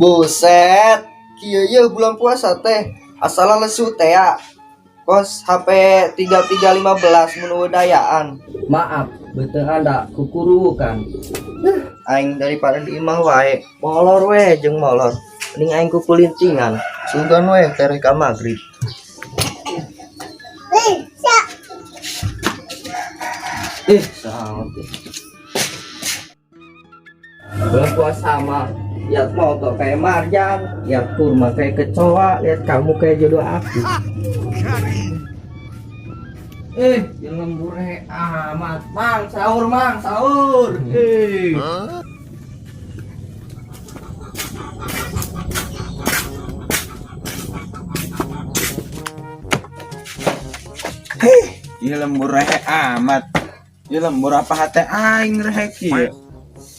Buset, kieu ye bulan puasa teh asal lesu teh ya. Kos HP 3315 mun dayaan. Maaf, betul anda kukurukan. Aing daripada di imah wae, molor we jeung molor. Mending aing kukulintingan. Sugan we tereh ka magrib. Ih, salah teh. Bulan puasa mah lihat motor kayak Marjan, lihat kurma kayak kecoa, lihat kamu kayak jodoh aku. Eh, yang lembur amat. Mang, sahur, Mang, sahur. Eh. Ieu lembur rehe amat. Ieu lembur apa hate aing rehe kieu.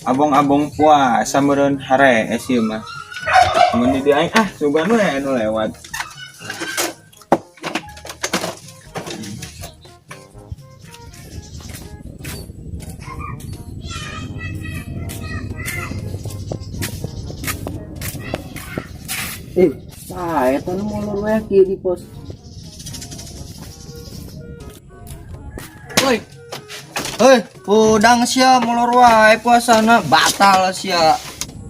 Abong-abong puasa meureun harees ieu mah. Mun di dieu aing ah sugan we anu lewat. Eh, sae eta nu molor we kieu di pos. Woi. Hei, udang sia molor wae puasana batal sia.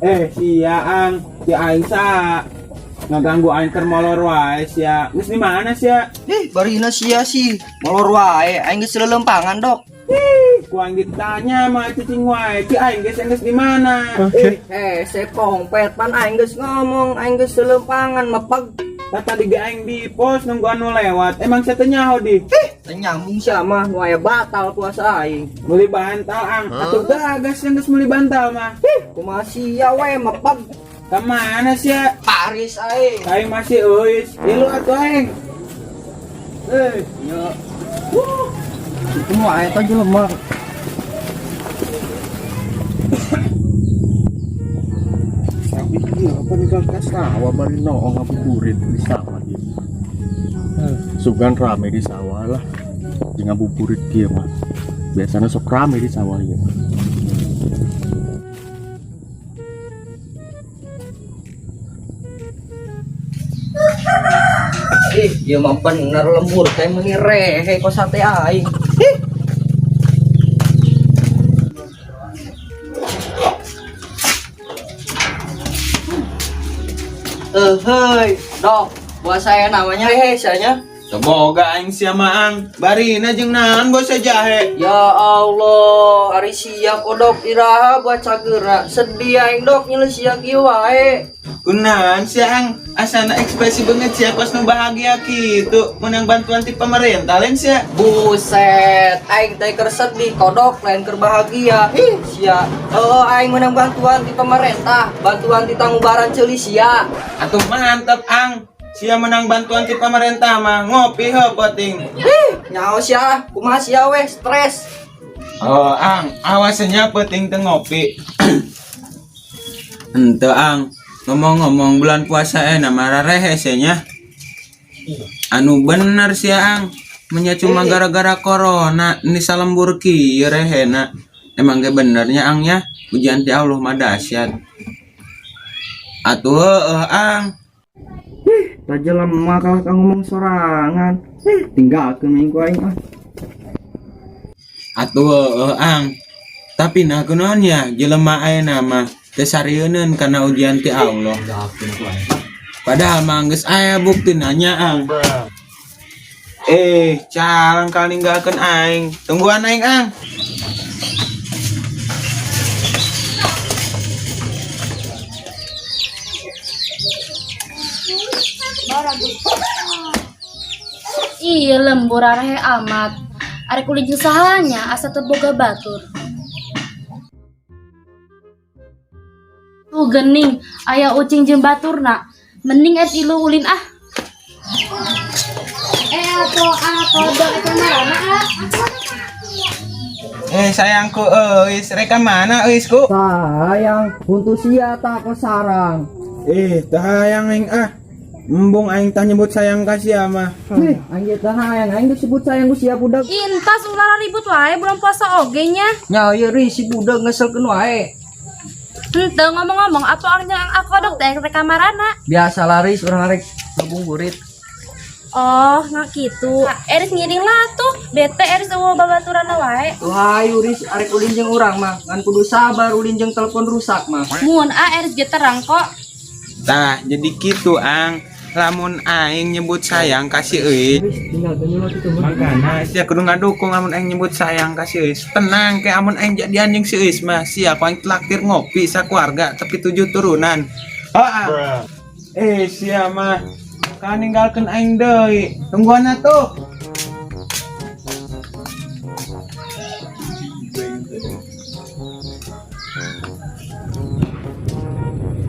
Eh, sia ang, si aing sa ngaganggu aing keur molor wae sia. Geus di mana sia? Ih, barina sia sih molor wae, aing geus lelempangan, Dok. Ku aing ditanya mah cicing wae, ci aing geus geus di mana? Eh, eh, sepongpet pan aing geus ngomong, aing geus lelempangan mepeg. Tah tadi ge aing di pos nunggu anu lewat. Emang sia teu nyaho di? Teu nyambung sia mah, nu aya batal puasa aing. Meuli bantal ang, atuh gagas yang geus meuli bantal mah. Kumaha sia we mepeg. Ka mana sia? Paris aing. Aing masih euis. Ilu atuh aing. Eh, ya. Wuh. Itu mah eta jelema. Tapi iya apa nih ka sawah bari noong ngabuburit di sawah gitu. Sugan rame di sawah lah. Jeung ngabuburit kieu mah. Biasanya sok rame di sawah ieu. Ih, ieu mah bener lembur teh meuni rehe kos sate aing. Ih. Eh, hei, Dok, buat saya namanya hehe sianya. Semoga aing sia mah ang. Barina jeung naon bos jahe. Ya Allah, ari sia kodok iraha buat cagera. Sedih aing dok nyele sia kieu wae. Kunaon sia ang asana ekspresi banget sia kos nu bahagia kitu menang bantuan ti pemerintah lain sia. Buset, aing teh keur sedih kodok lain keur bahagia. Ih, sia. Oh, aing menang bantuan di pemerintah, bantuan di tanggubaran ceuli sia. Atuh mantep ang. Sia menang bantuan ti pemerintah mah ngopi heuh penting. Ih, nyaho sia, kumaha sia weh stres. Oh ang, awasnya penting teu ngopi. Henteu ang, ngomong-ngomong bulan puasa nama rarehe sia nya. Anu bener sia ang, menya cuma gara-gara corona ini salembur kieu rehena. Emang ge benernya ang nya, ujian ti Allah mah dahsyat. Atuh heueuh ang. Tah jelema kalah ka ngomong sorangan. Eh, tinggalkeun aing ku aing ah. Atuh heueuh ang. Tapi nah kunaon ya jelema ayeuna mah teu sarieuneun kana ujian ti Allah. Tinggalkeun ku aing. Padahal mah geus aya buktina nya ang. Eh, calang kal ninggalkeun aing. Tungguan aing ang. Iya lembur arehe amat. Arek ulin jeung sahanya asa teu boga batur. Tuh gening aya ucing jeung baturna. Mending et ilu ulin ah. Eh atuh ah kodok eta marana ah. Eh, sayangku euis, rek ka mana euis ku? Sayang, untuk sia tak ke sarang. Eh, teu hayang aing ah. Embung aing tah nyebut sayang ka sia mah. Ih, aing teh hayang, aing geus sebut sayang ku sia budak. Intas ulah ribut wae bulan puasa oge nya. Nya ieu ri si budak ngeselkeun wae. Henteu ngomong-ngomong apa ang jeung ang kodok teh rek kamarana? Biasa laris urang arek ngabuburit. Oh, nggak gitu. Eris ngiring lah tuh. Bete Eris eueuh babaturanna wae. Tuh hayu Riz arek ulin jeung urang mah. Ngan kudu sabar ulin jeung telepon rusak mah. Mun ah Eris ge terang kok. Tah, jadi gitu ang. Lamun aing nyebut sayang ka si Euis. Riz tinggal genyot itu mah. Makana sia kudu ngadukung lamun aing nyebut sayang ka si Euis. Tenang ke amun aing jadian jeung si Euis mah sia ku aing traktir ngopi sakeluarga tapi tujuh turunan. Heeh. Eh sia mah kan ninggalkeun aing deui. Tungguan atuh.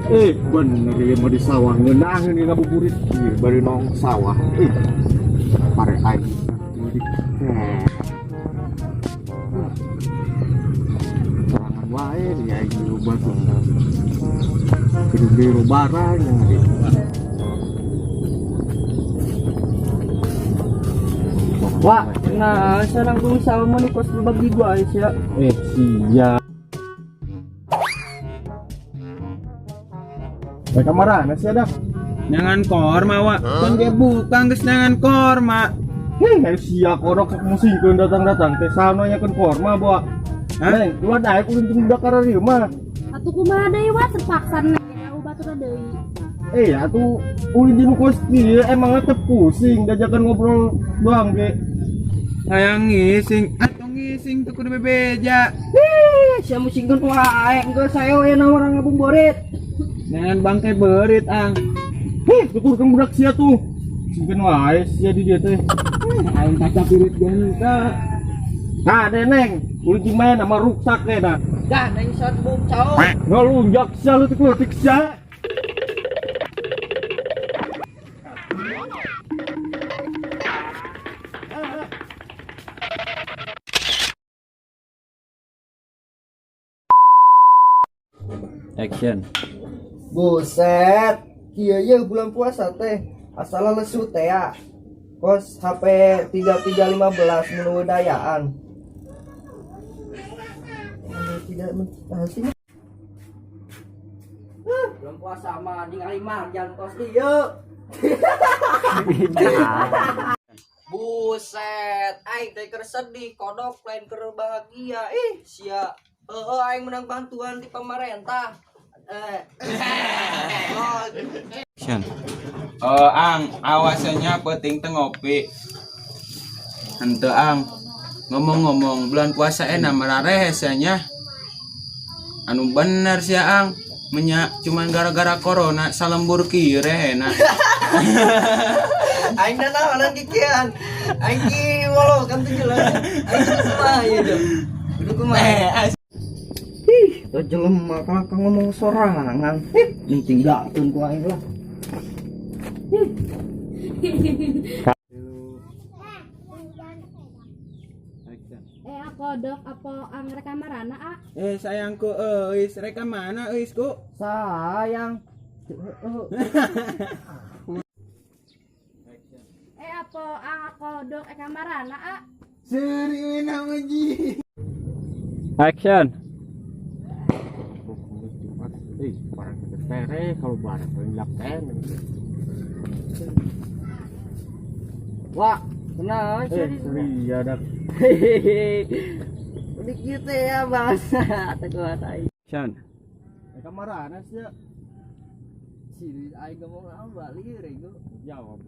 Eh bener ya mau di sawah ngeunaheun ieu ngabuburit ieu bari nong sawah. Eh pare aing jadi sorangan wae di aing di batu. Kudu biru barang yang ada. Wah, nah, sarang kung sawah mah nu kos bagi gua sia. Eh sia. Eh kamarana sia dah. Jangan korma wa. Kan ge bukan geus jangan korma. Hei, ayo sia kodok musingkeun datang-datang teh saha nu nanyakeun korma bawa. Hah? Neng, ulah daek ulun jeung budak kararieu mah. Atuh kumaha deui wa terpaksa neng eueuh baturna deui. Eh, atuh ulun jeung kos kieu emangnya teu pusing diajakan ngobrol doang ge. Hayang ngising, atuh ngising tuh kudu bebeja. Eh, sia musingkeun wae, engke saya we na urang ngabuburit. Jangan bangke berit ang. Hei, tuturkeun budak sia tuh. Singkeun wae sia di dieu teh. Aing kaca pirit genta. Nah, neneng, ulun jeung main sama ruksak teh dah. Dah, neng sat buk cao. Ngalunjak sia leutik-leutik sia. Action. Buset, kieu ye bulan puasa teh asal lesu teh ya. Kos HP 3315 mun eueuh dayaan. Anu tidak sih. Bulan puasa mah ningali marjan kos ieu. Buset, aing teh keur sedih, kodok lain keur bahagia. Ih, sia. Heueuh aing menang bantuan di pemerintah. Eh. Oh, Action. Oh, ang, awasnya penting teh ngopi. Henteu ang. Ngomong-ngomong bulan puasa enak mararehes nya. Anu bener sia ang. Menya cuman gara-gara corona salembur kieu rehena. Aing dah naonan kikian. Aing ki wolo kan tuh jelas. Aing kudu kumaha ieu teh. Kudu kumaha. Ih, teu jelema kalahka ngomong sorangan. Ih, jeung tinggalkeun ku aing lah. Action. Eh kodok apa ang rek kamarana ah? Eh sayangku euis rek ka mana euis ku? Sayang. Eh apa ang kodok eh kamarana ah? Serius nama ji. Action. Eh, barang tere kalau barang banyak ten. Wah, tenang Eh, iya dah. Udah gitu ya bahasa atau kuasa aing. Action. Eh, kamarana sia? Si aing ngomong apa lieur aing. Jawab.